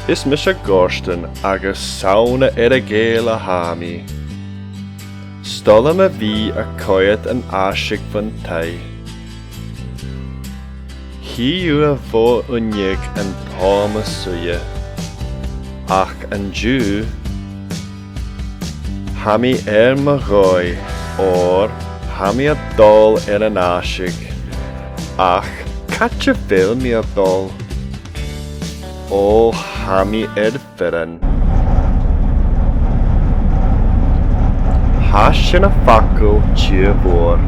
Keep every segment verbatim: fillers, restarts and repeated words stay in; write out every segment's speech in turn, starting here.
Is mise Gordon agus 's ann à Earra-Ghàidheal a tha mi. 'S toil leam a bhith a' coimhead an aiseig bhon taigh. Chì thu a' bhò-uinneig an t-àm a-suidhe, ach an-diugh, tha mi air mo dhòigh, oir tha mi a' dol air an aiseag. Ach càit a bheil mi a' dol? Ò, tha mi air bhioran. Tha sinn a' fàgail tìr-mòr.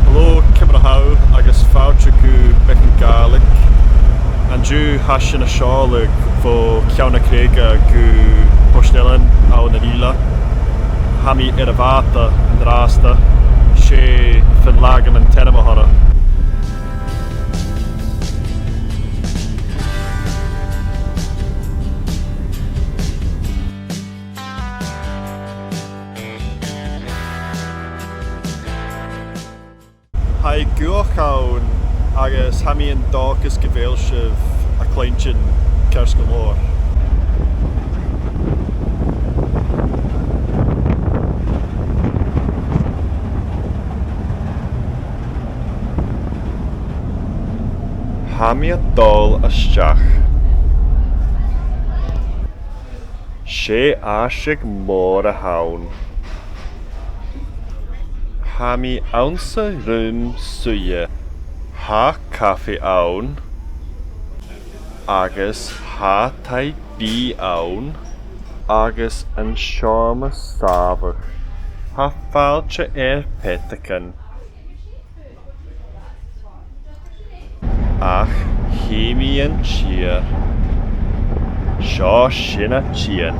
Hello, ciamar a tha thu agus fàilte gu Beagan Gàidhlig. An-diugh tha sinn a' seòladh bho Cheann na Creige gu Port Ìlein ann an Ìle. Tha mi air a' bhàta an-dràsta, 's e Fionn Lagan an t-ainm a th' oirre. Tha i gaothach ann agus tha mi an dòchas gu bheil sibh a' cluinntinn ceart gu leòr. Tha mi a' dol a-steach. 'S e aiseag mòr a th' ann. Tha mi anns an rùm-suidhe. Tha cafaidh ann, agus tha taigh-bìdh ann, agus an seòmar sàmhach. Tha fàilte air peataichean. Ach chì mi an tìr. Seo sinn a' tighinn.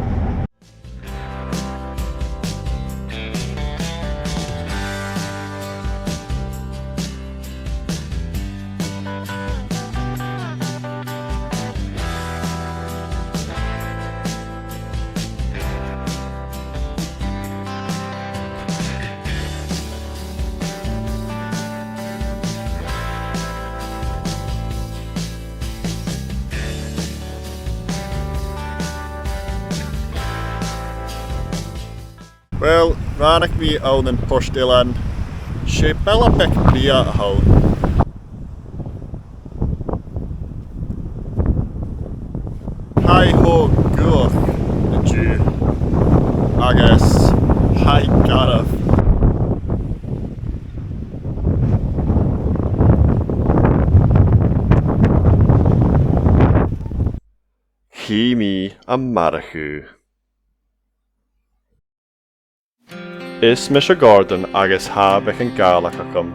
Uill, ràinig mi ann am Port Ìlein. 'S e baile beag brèagha a th' ann. Tha i cho gaothach an-diugh agus tha i garbh. Chì mi a-màireach thu. Is mise Gordon agus tha beagan Gàidhlig agam.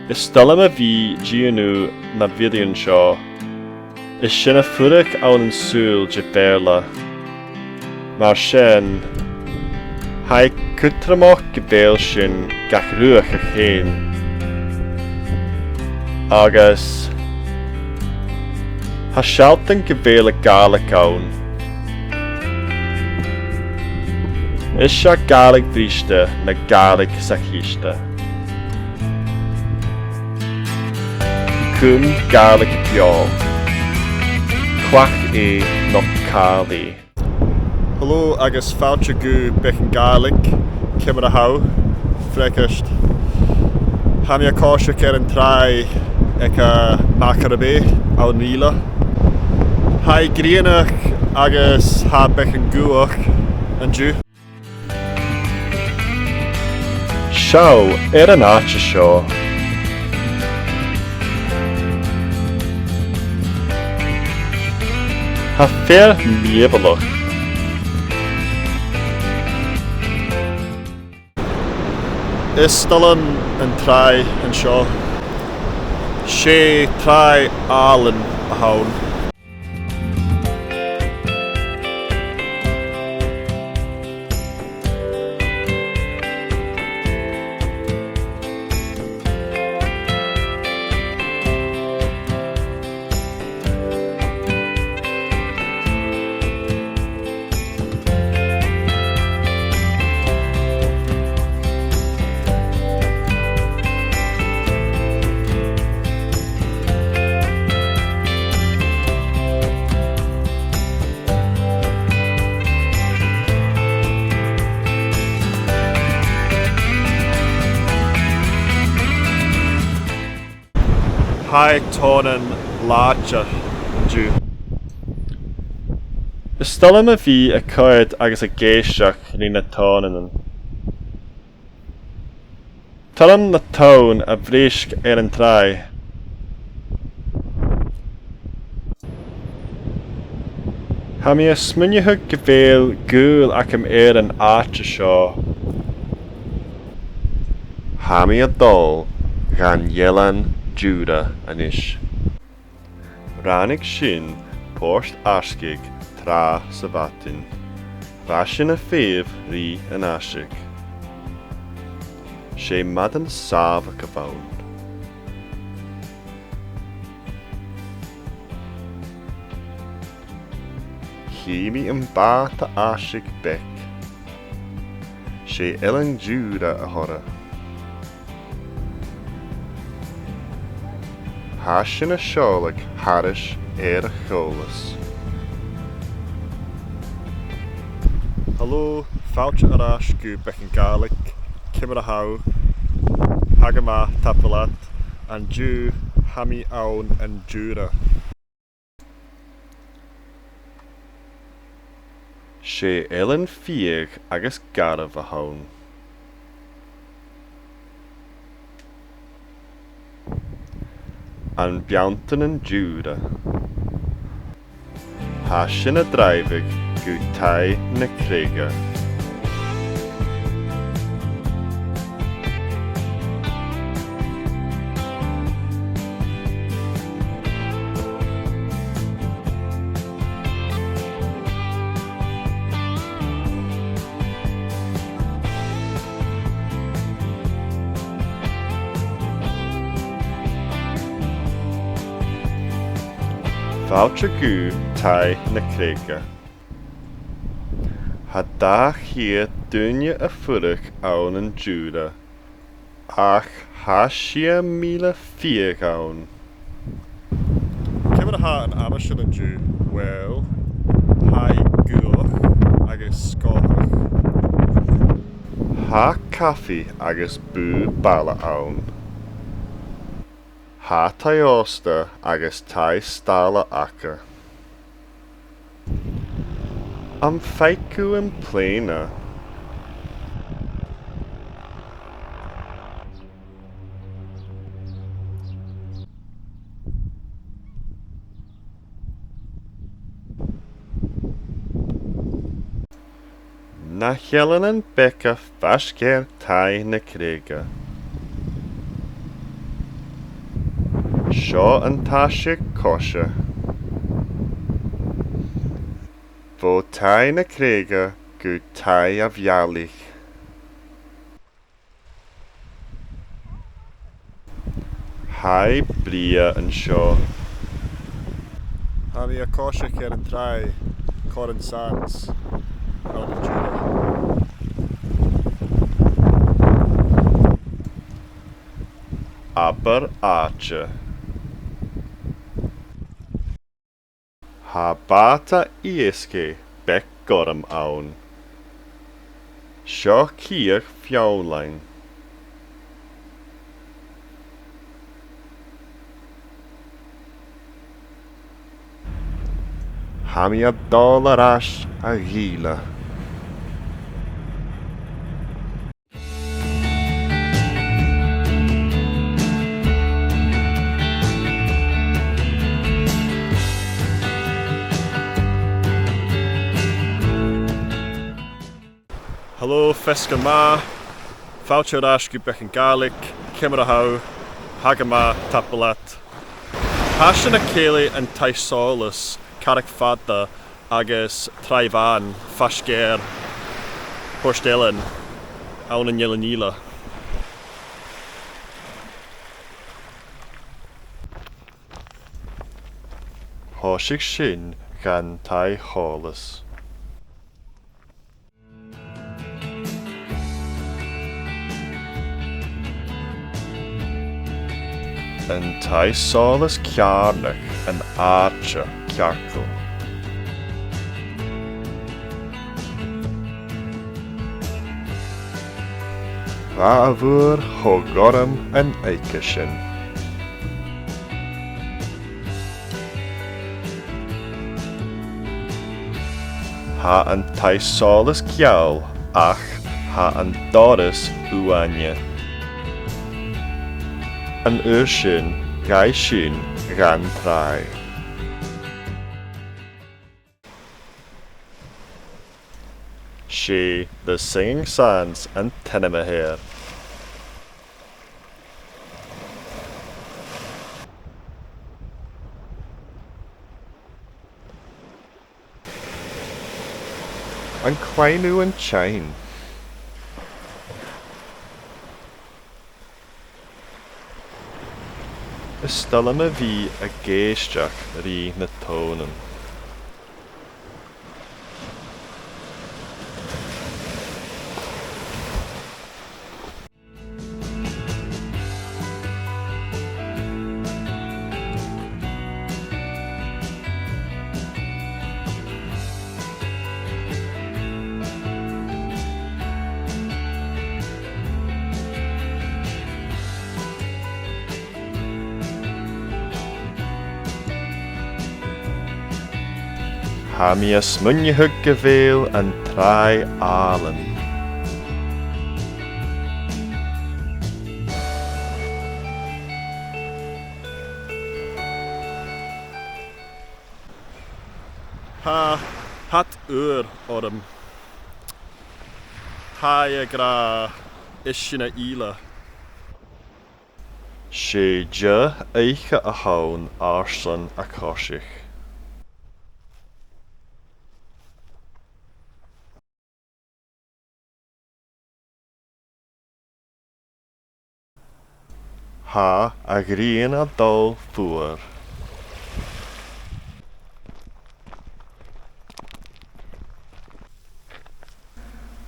Is toil leam a bhith a' dèanamh na bhidiothan seo. Is sinn a' fuireach ann an sùil de Bheurla. Mar sin, tha e cudromach gu bheil sinn gach ruadhachadh fhèin. Agus tha sealltainn gu bheil a' Ghàidhlig ann. Is e Gàidhlig bhriste na Gàidhlig sa chiste. Cùm Gàidhlig beò. Cleachd i no caill i. Hello agus fàilte gu Beagan Gàidhlig, ciamar a tha thu? Freagairt. Tha mi a' coiseachd air an tràigh aig, eh, Machair Bay ann an Ìle. Tha i grianach agus tha beagan gaothach an-diugh. Seall air an àite seo. Tha e fìor mhìorbhaileach. Is toil leam an tràigh an seo. 'S e tràigh àlainn a th' ann. Tha e tòrr làidir an-diugh. Is toil leam a bhith a' coimhead agus ag èisteachd ri na tòrnan. Toil leam na tonn a bhriseadh air an tràigh. Tha mi a' smaoineachadh gu bheil gaol agam air an àite seo. Tha mi a' dol dhan Eilean Diùra a-nis. Ràinig sinn Port Asgaig tràth sa mhadainn. Bha sinn a' feitheamh ri an aiseag. 'S e madainn sàmhach a bh' ann. Chì mi am bàta-aiseig bheag. 'S e Eilean Diùra a th' oirre. Tha sinn a' seòladh thairis air a' chaolas. Hello, fàilte air ais gu Beagan Gàidhlig, ciamar a tha thu? Tha gu math, tapadh leat. An-diugh, tha mi ann an Diùra. 'S e eilean fiadhaich agus garbh a th' ann. Am beanntan an Diùra. Tha sinn a' dràibheadh gu Taigh na Creige. Fàilte gu Taigh na Creige. Tha dà cheud duine a' fuireach ann an Diùra, ach tha sia mìle fiadh ann. Ciamar a tha an aimsir an-diugh? Uill, tha i gaothach agus sgòthach. Tha cafaidh agus bùth baile ann. Tha taigh-òsta agus taigh-staile aca. Am faic thu am plèana? Na h-Eileanan Beaga faisg air Taigh na Creige. Seo an t-aiseag coise. Bho Taigh na Creige gu Taigh a' Bhealaich. Tha e brèagha an seo. Tha mi a' coiseachd air an tràigh, Corran Sands, ann an Diùra. Abair àite. Tha bàta-iasgaich beag gorm ann. Seo cidhe Fionnlainn. Tha mi a' dol air ais a dh'Ìle. Hello, feasgar math. Fàilte air ais gu Beagan Gàidhlig, ciamar a tha thu? Tha gu math, tapadh leat. Tha sinn a' cèilidh an taigh-solais, Carraig Fhada, agus Tràigh Bhàn, faisg air Port Ellen, ann an Eilean Ìle. Thòisich sinn dhan taigh-sholais. An taigh-solais ceàrnach an àite cearcall. Bha a' mhuir cho gorm an oidhche sin. Tha an taigh-solais geal ach tha an doras uaine. An uair sin, gabhaidh sinn dhan tràigh. 'S e The Singing Sands an t-ainm a th' air. An cluinn thu an t-seinn? Is toil leam a bhith ag èisteachd ri na tonnan. Tha mi a' smaoineachadh gu bheil an tràigh àlainn. Tha, tha iad ùr orm. Tha e ag ràdh, is sinne uile. 'S e deagh oidhche a th' ann airson a' choiseachd. Tha a' ghrian a' dol fuar.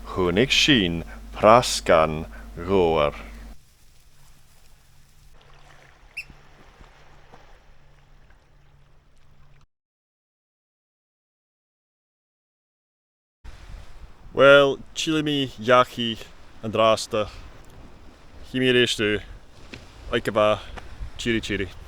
Chunnaic sinn prasgan ghobhar. Uill, tillidh mi dhachaigh an-dràsta. Chì mi a-rithist thu. Oidhche mhath. Tìoraidh, tìoraidh.